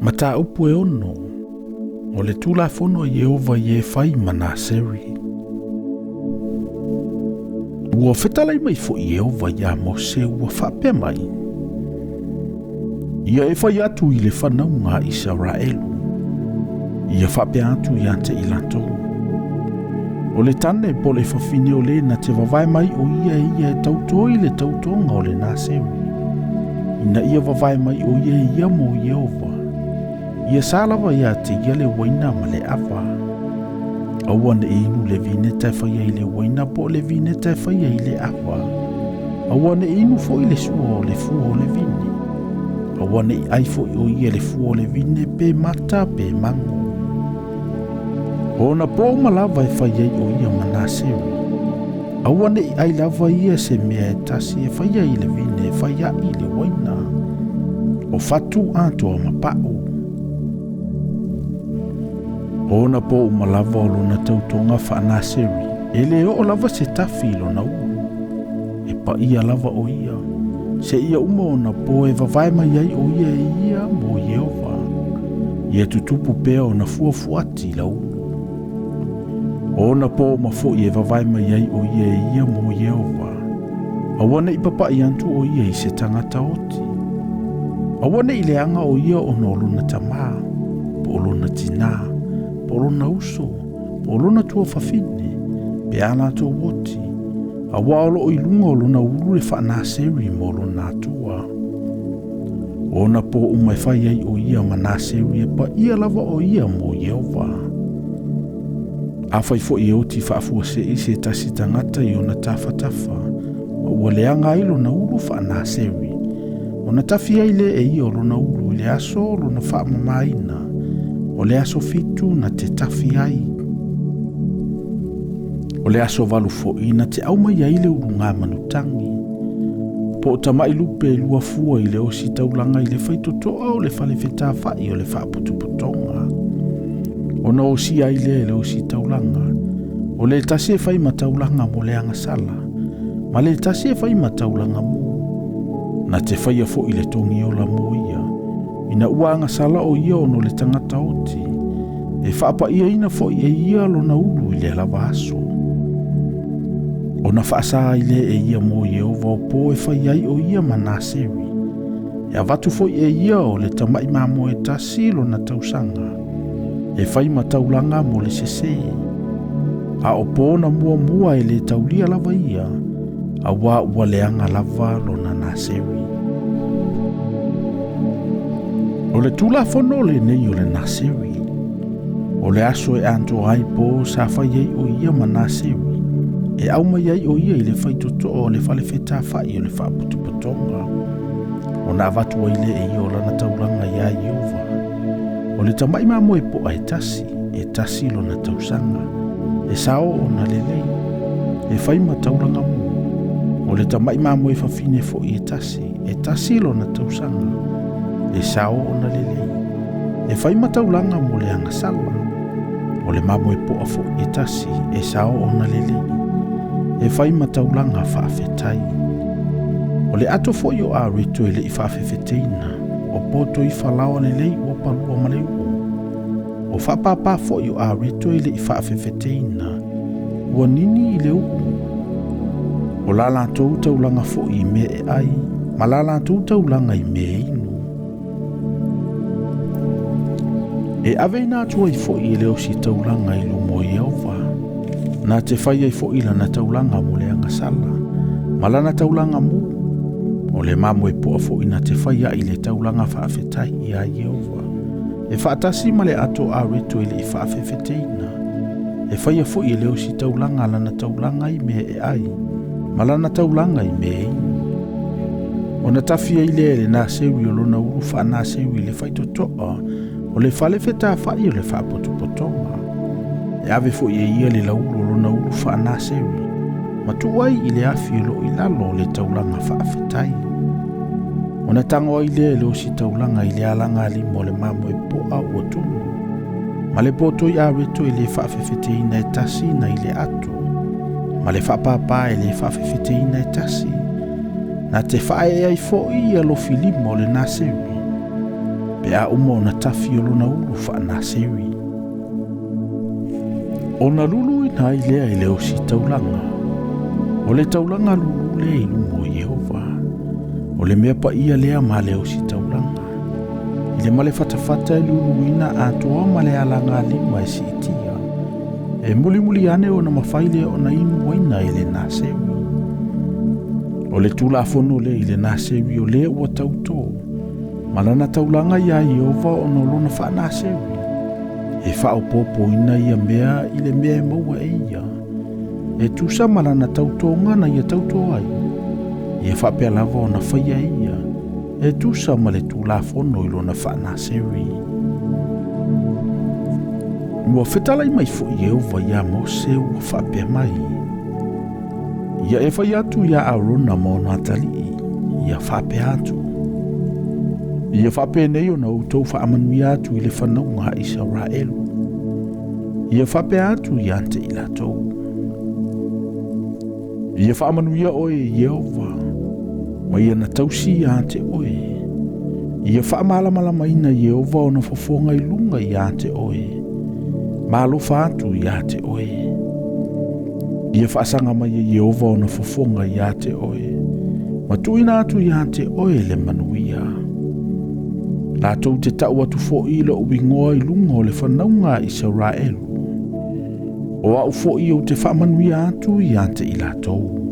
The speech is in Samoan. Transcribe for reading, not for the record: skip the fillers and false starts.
Mataupu e 6. O le Tulafono a Ieova i e fai ma Naseri. Ua fetalai mai foi Ieova iā Mose ua faapea mai, Ia e fai atu i le fanauga a Isaraelu, ia faapea atu ia te i latou, O le tane po o le fafine o le na te vavae mai o ia e ia e tauto i le tautoga o le Naseri, ina ia vavae mai o ia e ia mo Ieova, ia sa lava ia te ia le uaina ma le ava. Aua ne i inu le vineta e faia i le uaina po o le vineta e faia i le ava. Aua ne i inu foi le sua o le fua o le vine. Aua ne i ai foi o ia le fua o le vine pe mata pe mago. O ona po uma lava e fai ai o ia ma Naseri. Aua ne i ai lava ia se mea e tasi e faia i le vine e fai a'i i le uaina, o fatu atoa ma pa'u. O ona po uma lava o lona tautoga faa-Naseri, e le oo lava se tafi i lona ulu. E paia lava o ia, seia uma ona po e vavae mai ai o ia e ia mo Ieova. Ia tutupu pea ona fuafuati i lau ulu. O ona po uma foi e vavae mai ai o ia e ia mo Ieova. Aua ne i papa'i atu o ia i se tagata oti. Aua ne i leaga o ia ona o lona tamā, po o lona tinā, po o lona uso, po o lona tuafafine, pe a latou oti, auā o loo i luga o lona ulu le faa-Naseri mo lona Atua. O ona po uma e fai ai o ia ma Naseri e paia lava o ia mo Ieova. Afai foi e oti faafuasei se tasi tagata i ona tafatafa, ma ua leaga ai lona ulu faa-Naseri, ona tafi ai lea e ia o lona ulu i le aso o lona faamamaina, o le aso 7 na te tafi ai. O le aso 8 foi na te aumai ai le uluga manutagi. Po o tama'i lupe e lua fua i le ositaulaga i le faitotoa o le fale fetafa'i o le faapotopotoga. Ona osia ai lea e le ositaulaga, o le tasi e fai ma taulaga mo le agasala, ma le tasi e fai ma taulaga mu. Na te faia foi le togiola mo ia, ina ua agasala o ia ona o le tagata oti, e faapaiaina foi e ia lona ulu i lea lava aso. Ona faasa ai lea e ia mo Ieova o po e fai ai o ia ma Naseri. E avatu foi e ia o le tama'i mamoe e tasi lona tausaga, e fai ma taulaga mo le sesē. A o po na muamua e le taulia lava ia, auā ua leaga lava lona Naseri. O le Tulafono lenei o le Naseri. O le aso e atoa ai po sa fai ai o ia ma Naseri, e aumai ai o ia i le faitotoa o le fale fetafa'i o le faapotopotoga. Ona avatu ai lea e ia o lana taulaga iā Ieova. O le tama'i mamoe po'a e tasi, e tasi lona tausaga, e sao ona lelei, e fai ma taulaga mu. O le tama'i mamoe fafine foi e tasi, e tasi lona tausaga, e sao ona lelei, e fai ma taulaga mo le agasala. O le mamoe po'a foi e tasi, e sao ona lelei, e fai ma taulaga faafetai. O le ato foi o areto e le'i faafefeteina, o poto i falaoa lelei ua palua ma le u'u. O faapāpā foi o areto e le'i faafefeteina, ua nini i le u'u. O la latou taulaga foi i mea e ai, ma la latou taulaga i mea e inu. E aveina atu ai foi e le ositaulaga i luma o Ieova, na te fai ai foi lana taulaga mo le agasala, ma lana taulaga mu. O le mamoe po'a foi na te fai a'i le taulaga faafetai iā Ieova, e faatasi ma le ato areto e le'i faafefeteina. E faia foi e le ositaulaga lana taulaga i mea e ai, ma lana taulaga i mea e inu. Ona tafi ai lea e le Naseri o lona ulu faa-Naseri i le faitotoa o le fale fetafa'i o le faapotopotoga. E ave foi e ia le lauulu o lona ulu faa-Naseri, ma tuu ai i le afi o loo i lalo o le taulaga faafetai. Ona tago ai lea e le ositaulaga i le alagalima o le mamoe po'a ua tunu, ma le potoi areto e le faafefeteina e tasi nai le ato, ma le faapāpā e le faafefeteina e tasi, na te faaee ai foi ia lofilima o le Naseri. pe a uma ona tafi o lona ulu faanaseri. Ona luluina ai lea i le ositaulaga. O le taulaga lulu lea i luga o Ieova. O le mea paia lea ma le ositaulaga. I le male fatafata e luluina atoa ma le alagalima e siitia. E mulimuli ane ona mafai lea ona inu waina i le Naseri. O le Tulafono lea i le Naseri o le ua tautō. Ma lana taulaga iā Ieova ona o lona faanaseri. E faaopoopoina ia mea i le mea e maua e ia. E tusa ma lana tautoga na ia tauto ai. Ia faapea lava ona faia e ia. E tusa ma le Tulafono i lona faanaseri. Ua fetalai mai foʻi Ieova iā Mose ua faapea mai. Ia e fai atu iā Arona ma ona atalii, ia faapea atu. Ia faapenei ona outou faamanuia atu i le fanauga a Isaraelu. Ia faapea atu ia te i latou. Ia faamanuia oe e Ieova, ma ia na tausi ia te oe. Ia faamalamalamaina Ieova ona fofoga i luga ia te oe, ma alofa atu ia te oe. Ia faasaga mai e Ieova ona fofoga ia te oe, ma tuuina atu ia te oe le manuia. Latou te tau atu foʻi loʻu igoa i luga o le fanauga a Isaraelu. O au foʻi ou te faamanuia atu ia te i latou.